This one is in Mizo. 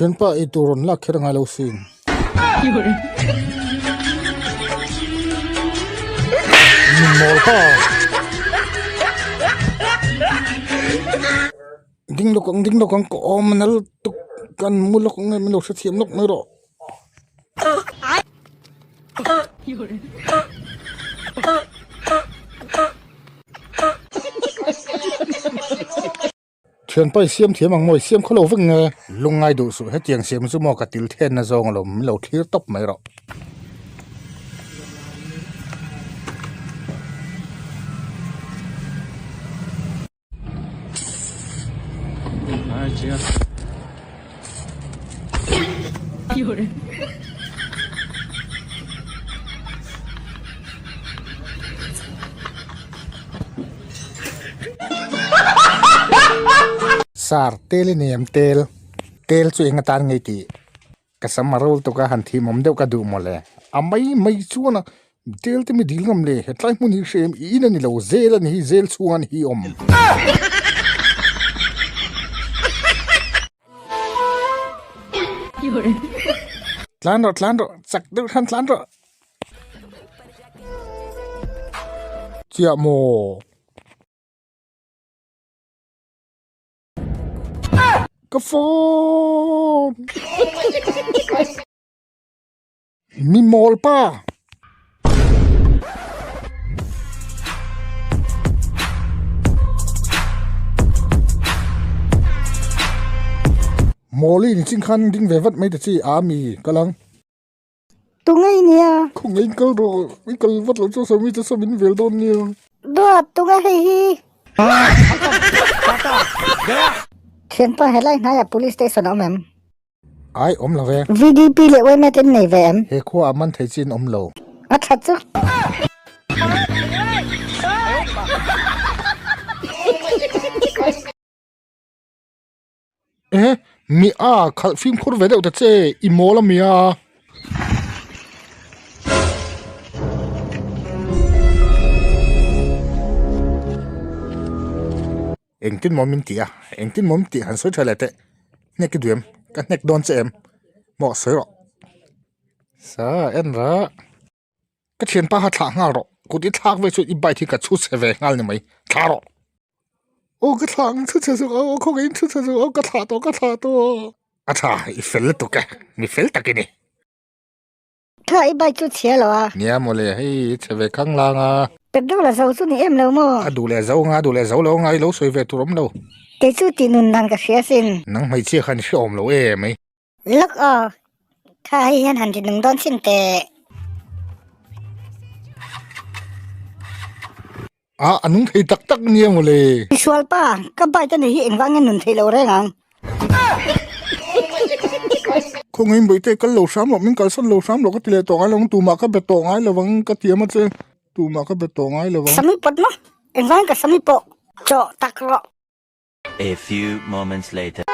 Thianpa ei tur rawn lak kher angai lo sin. Min mawl pa. Ding lawk ang ding lawk ang ka awm a nal tuk kan mu lawk ang nge min lo hrethiam lawk mai rawh. Thianpa i siam thiam ang maw i siam khaw lo vek nge? Lungngai duh suh hetiang siam chu maw ka til then na zawng alawm min lo thlir tawp mai rawh. Sar tel i nei em tel tel chu eng atan ngei tih ka sam a rol tuk a han thim awm deuh ka duh mawle a mai mai chuan a tel te mi dil ngam le hetlai hmun hi hrem i in a ni lo zel a ni hi zel chhung a ni hi awm. Tlan rawh tlan rawh chak deuh khan tlan rawh. Chiah maw? Ka phone! Mi mawl pa! Mawli ni ching khan ding ve vat mai ta chi a mi ka lang. Tunge i nia? Khawngaih in kal rawh, i kal vat loh chuan Sawmi chu sawm in vel dawn nia. Duat, tunge hei hi? Thianpa helai hnaiah police station a awm em? Ai, awm lo ve. VDP leh yma te an nei ve em? He khua ah man thei chi an awm lo. A that chu. Eh, mi a khalh fimkhur ve deuh ta che, i mawl a mia. Engtin maw min ti a, engtin maw min tih han sawi tha leh teh, hnek i duh em, ka hnek dawn che em, maw sawi rawh. Sa en rah. Ka thianpa kha thlah nghal rawh, kut i thlak ve chuan i bike hi ka chhu chhe ve nghal ni mai, thlah rawh. Aw ka thlah ang chhu chhe zawk aw, khawngaih in chhu chhe zawk aw, ka thlah tawh ka thlah tawh. A tha, i fel lutuk e, mi fel tak i ni. Kha i bike chu chhia lo a. Nia mawle, hei i chhe ve khang lang a. Petrol a zo chu ni em lo maw? A duh leh zo anga, a duh leh zo lo anga, i lo sawi ve tur awm lo. Kei chu tih nun dan ka hria sin. Nang hmeichhia khan i hreawm lo e mai. Lawk aw, kha hei hian han ti nung dawn chin teh. Ah, a nung thei tak tak nia mawle. Misual pa, ka bike a ni hi engvang nge nun thei lo reng ang. Khawngaih Bawihte kal lo hram rawh, min kalsan lo hram rawh ka ti leh tawh ngai lo ang, tumah ka be tawh ngai lo ang ka ti a che, tumah ka be tawh ngai lo ang. Sami pawt maw? Engvang ka sami pawh chawh tak rawh. A few moments later.